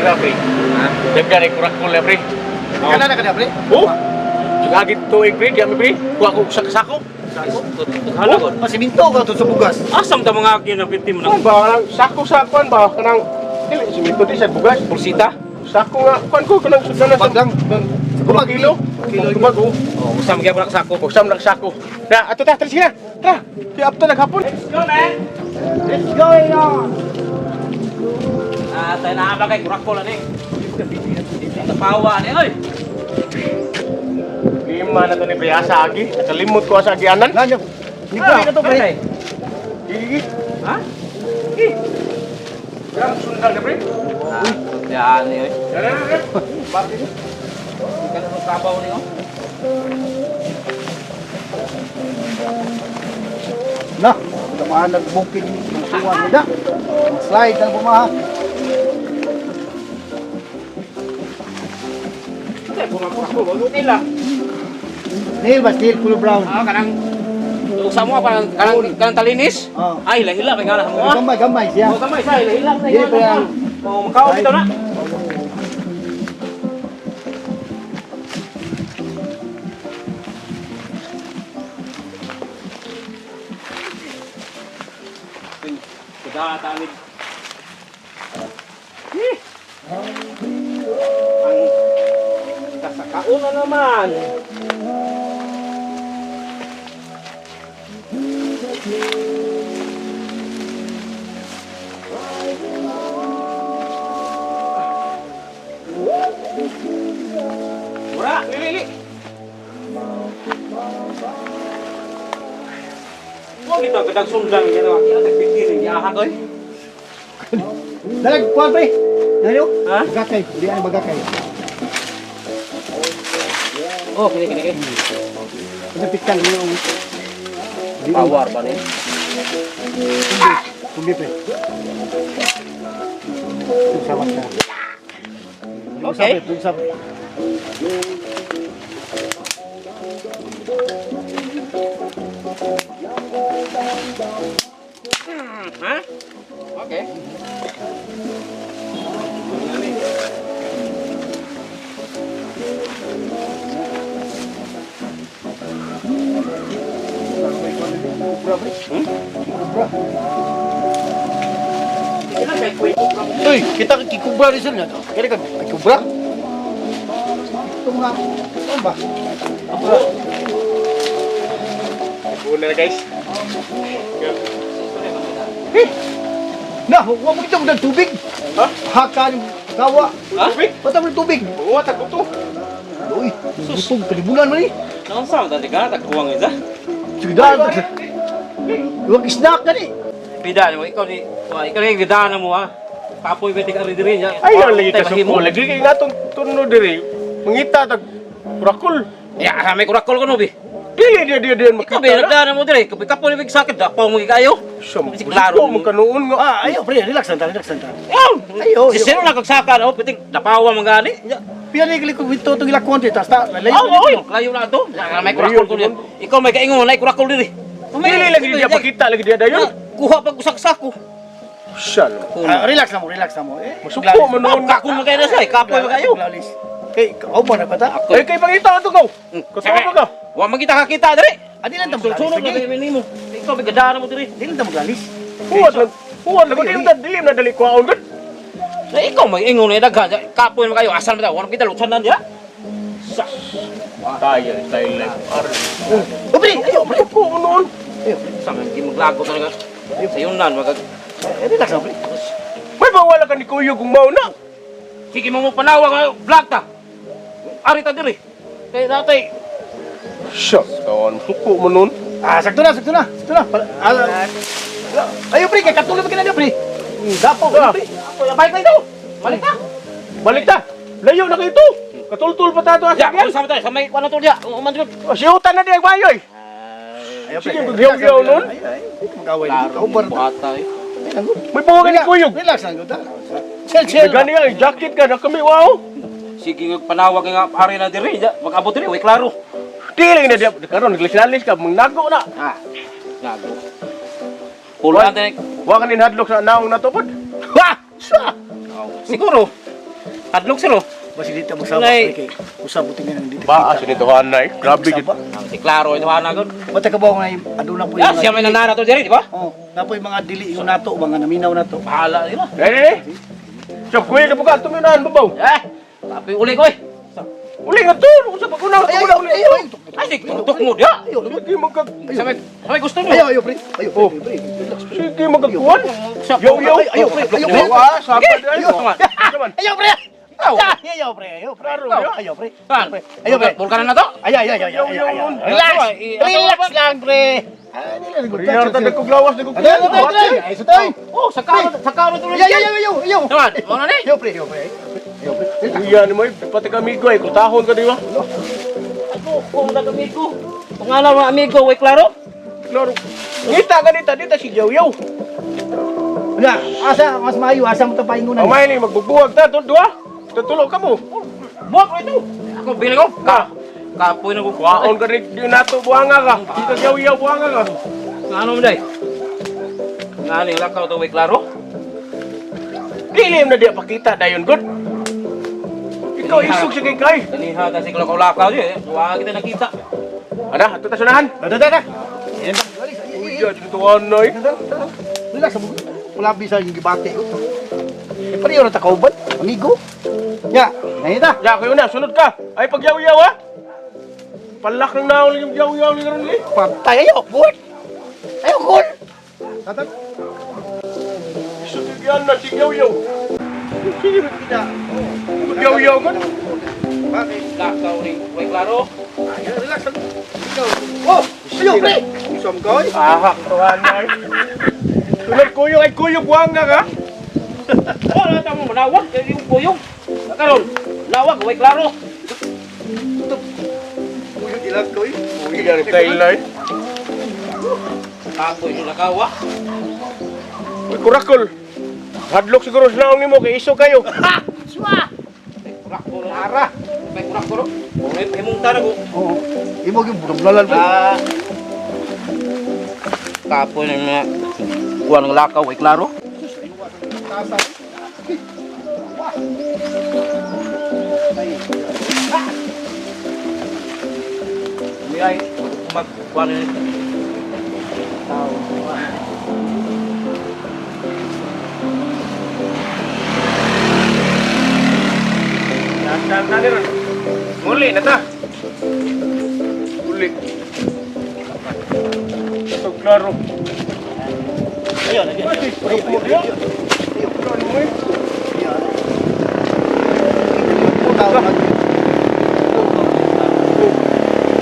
Dira, pre. Ha? Daghan ay kurakol na, pre. Kana na kada, pre? Oh! Jugagit tuig, pre. Di ami, pre. Kuha ko sa kasako. Hala ko. Pasiminto ka to sa bugas. Asam ta mga akin na 50 mo Kuan nang ba? Kanang sako sa kuan ba? Kanang dili simento di sa bugas. pulsita. Sako nga kuan ko kanang sudan na Bag lang. Sa kilo. Kilo tubag oh. Oh, usam gyud ka sako. Usam lang sako. Na, ato ta, tara sige na. Tara. Di up ta naghapon. Let's go, man. Let's go, on. Ah, tayo na ba kay kurakol ani. Tapawa ani oy. Lima na to ni pre asa agi. Nakalimot ko asa agianan. Nanyo. Ni pre ka to, pre. Gigi. Ha? Gram sundal na pre. Ah, yan ni oy. Dara dara. Bakit? Ikaw na kabaw ni oh. Na, tamaan nagbukid ng suwan nila. Slide ang bumaha. Tay bunga kurakol, wag nila. Nail ba? Nail color brown. Ah, kanang usa mo kanang kanang kanang talinis. Oh. Ay, hila-hila kay ngala mo. ah. Gamay, gamay siya. Oh, gamay sa hila-hila kay Dili ngala. pa yan. Oh, makaon bitaw na. Kuda tamid. Eh. Ang kasakaon na naman. Mura, lili, lili. Mo kita kadang sundang niya na kaya tag 50 ring giahak oy. Dalag, kuwan, pre. Nanyo? Ha? Bagakay. Di ay bagakay. Oh, kini kini kini. Ano pikan niyo? Power ba ni? Kumbi, pre. Sama ka. Okay. Sa, pre. Ha? Okay. Kubra, pre. Kubra. Kila kay kuy. Uy, kita kikubra rin sila. Kaya ka kikubra? Ito mga, ano ba? Kubra. Una na guys. Na, huwag mo itong ng tubig. Ha? Haka ng kawa. Ha? Tubig? Bata mo ng tubig. Oo, tag to. Uy, butong kalibunan man eh. Naunsa man tadi ka tagkuwang isa? Sige daan. Huwag snack ka ni. Bida mo ikaw ni wa ikaw ni bida na mo ha. Kapoy ba tig ari diri nya. Ayaw lagi ka suko. Lagi kay natong tuno diri. Mangita tag kurakol. Ya, may kurakol ko no bi. Dili dia dia dia Ikaw makita. bi nagdana mo diri, kapoy kapoy big sakit dapaw mo kayo. Siyam, Bisig klaro. klaro mo kanuon nga. Ah, ayaw pre, relax lang ta, relax lang ta. Ayo, Ayo, si sino lang kagsaka no, piting dapawa man gani. Nya. Pila ni ko ito itong ilakuan dito, tas ta, lalayo. Oh, oy, layo na to. May kurakol ko niya. Ikaw may kaingon, nay kurakol diri. Dili lagi dia pakita lagi dia dayon. Kuha pag usaksak ko. Siya. Ah, relax lang mo, relax lang mo. Eh, Masuko man noon. Kako mo kayo na siya, kapoy mo kayo. Glalis. Kay, kauban na pa ta. Ay kay pangita ato ko. Katuwa ba ka? Wa man kita kakita diri. Adi lang ta maglalis. Sulsulod na Lagi. kayo nimo. Ikaw may gadana mo diri. Di lang ta maglalis. Huwag lang. Huwag lang. Dili na dili na dali kuhaon gud. Na ikaw may ingon na daghan, kapoy mo kayo, asan mo ta? Wa kita lutsan na diya. Sa. Tayo style life. Oh, pre, ayaw pre. Masuko man noon. Ayaw pre. Sa man gimaglago talaga. Sayunan magag. Eh, relax lang pre. May bawala ka ni Kuyo kung mao na. Sige mo mo panawag nga vlog ta. Ari ta diri. Kay natay. Siya, tawan masuko man noon. Ah, sakto na, sakto na. Sakto na. Ah, ayaw pre, kay katulog ka na niya pre. Dapo, Ah. pre. Balik na ito. Balik ta. Balik ta. Layo na kayo to. Katultul pa tato asa Ya, yan. kung sama tayo, sa may kuan na to diya. Uman jud. Siyutan na diya bayoy. Ayaw pre. Sige, maghiyaw-hiyaw nun. Ay, ay, mag-away. Klaro Kauban na ta. buhata eh. May bawa ka ni Kuyo. Relax lang ta. Chill, chill. Gani nga jacket ka na kami wow. Sige nga panawag nga ari na diri, ya. Mag-abot diri, way klaro. Dili lagi na diya karon naglis-lalis ka mangnago na. Ah. Nago. Pulo natin. Wa ka nin hadlok sa naong natupod. Ha! Sa! Siguro. Hadlok sir oh. Basi dito magsaba Nay. pre kay usab tingnan dito. Ba sa nito anay. Grabe gid. Si Klaro ito ana gud. Bata ka ba nga aduna po Ya, siya may nanana to diri, di ba? Oh, na po yung mga dili yung nato, mga naminaw nato. Bahala di ba? Eh, eh, eh. Sab kuya ka buka tuminan babaw. Eh, tapi uli ko eh. Uli nga to, usab ako na, Ay, ako na ay, uli. ay, ay, Ay, di tutok mo diya. Ayo, Sige magka Sa may gusto mo. ayo, ayo, pre. Ayo, pre, pre. Relax, pre. Sige magkakuan. Sa- Yo yo. Ay, ayo, pre. Ayo, pre. Wa, sapa Sige. di ayo. Saman. Ayo, pre. Ayo, pre. Ayo, pre. Ayo, pre. Saan? Ayo, pre. Bulkanan na to? Ayo, ayo, ayo, ayo, Yo, yo, ayo. Relax. Relax lang, pre. Ah, nila Riyar ta nagkuglawas nagkuglawas. Ayo, ayo, ayo, ayo, ayo. Oh, sa karo, sa karo tuloy. Ayo, ayo, ayo, ayo. Naman, mo na ni. Ayo, pre, ayo, pre. Ayo, pre. Uya ni mo, pati kami ko ay kutahon ka di ba? Ako, kung na amigo. Pangalan mo amigo, way klaro? Klaro. Ngita ganita dita si Yaw Yaw. Wala, asa mas maayo, asa mo tapaingunan. Amay ni magbubuwag ta to duha. Tutulo ka mo. Buwak ko ito. Ako bili ko. Ka. Kapoy na ko. Waon ka rin di nato buhanga ka. Dito Yaw Yaw buhanga ka. Ano mo day? Ngani lakaw to way klaro? Dili na di pakita dayon good. Ikaw isog sige kay. Daniha kasi lakaw-lakaw di. Wa kita nakita. Ana, ato ta sunahan. Da, da, da, da. Uya dito anay. Relax, wala bisa yung gibate ko. Eh, pareho na takauban, amigo. Ya, ngayon ta. Ya kayo na, sunod ka. Ay pag Yaw Yaw ha. Palak ng naon yung Yaw Yaw ni karon ni. Patay, ayo, boy. Ayo, gol. Tatag. Isog yan na si Yaw Yaw. Sige, kita. Yaw Yaw man. Bakit? Lakaw ni way klaro. Ayo, relax. Ikaw. Oh, ayo, pre. Usam ka, oy. Ahak to anay. Sunod kuyo ay kuyo buhanga ka. Wala ta mo manawag kay yung kuyog. Karon, lawag way klaro. Uy, ilag ko, oy. Uya ni Taylor. Kapoy no lakaw ah. Uy, kurakol. Hadlok siguro sa naong nimo kay iso kayo. Kurak ko. Tara. May kurak ko. Imong tara ko. Oo. Imo gyud budumlalan, pre. Ah. Kapoy ng mga kuwan ng lakaw way klaro. Tasa. Wah. Ay. May ay mag kuwan ni Tao. Dasan na ron. Muli na ta. Muli. Ito klaro. Ayo, lagi. Ay, Ayo, ayo, ayo. Klaro mo eh.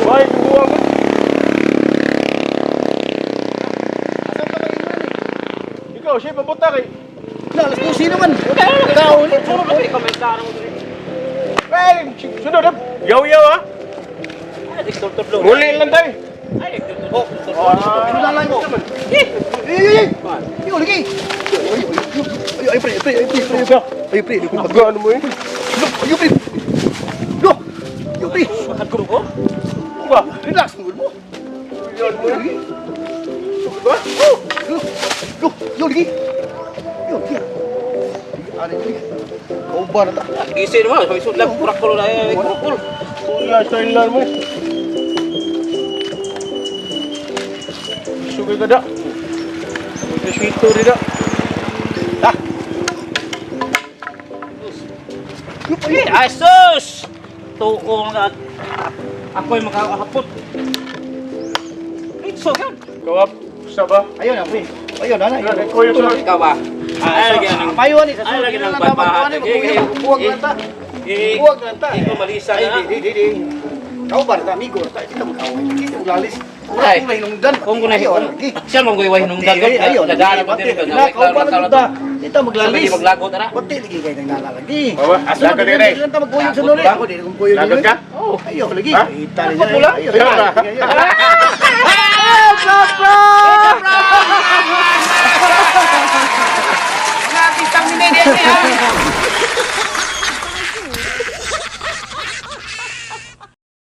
Bay, buwang mo. Ikaw, siya pabuta kay. Alas 12 naman. Tao ni. Sunod na komentar mo diri. Ay, sunod ha. Yaw yaw ha. Ay, diktor tudlo. Muli lang tayo. Ay, diktor tudlo. Pinulalay mo. Eh, Ay, ay, ay. Ay, lagi. Ay, ay, ay, ay, pre, pre, ay, pre, pre. Ay, pre, ay, pre. Gaano mo eh. Ay, pre. Lo. Ay, pre. Bakit ko? Ba? Relax mo mo. Yan mo eh. Ba? Lo. Lo, yo lagi. Yo, lagi. Ano lagi? Kau ba na ta? Gisi naman, sabi sudlag kurak ko na eh, kurakol. Kuya, style mo eh. Sugay ka da. Sweet to da. Ah. Eh, asus! Tuong at ako'y makakahapot. Itso yan. Kawap, sa ba? Ayun na, pre. Ayun na, Ayun, ayun. kuya sa Ikaw ba? Ay, lagi ng Payo ni sa Ay, lagi ng Buwag batbahat. Buwag lang ta. Eh, Buwag lang ta. Ikaw malisa Ay, na. di, di, di. Kau ba ta amigo ta? Kita mo kaway. Kita mo lalis. Ay. Kung hinungdan. Kung ko na Ayaw, lagi. siya mong gawin hinungdan ko. Ayaw, Nadara pa din ko. Kau ba na ta? Kita maglalis. Sabi maglagot ara. Pati lagi kay nang nalalagi. Bawa, Aso lagot na ka rin. lang ta magkuyog sa Lagot nuli. ba? Ako di kong kuyog. Lagot ka? Oh. Ayaw lagi. Ha? Ita rin. Lagot mo lang? Ayaw. Ayaw ka? Nakitang ni Nene.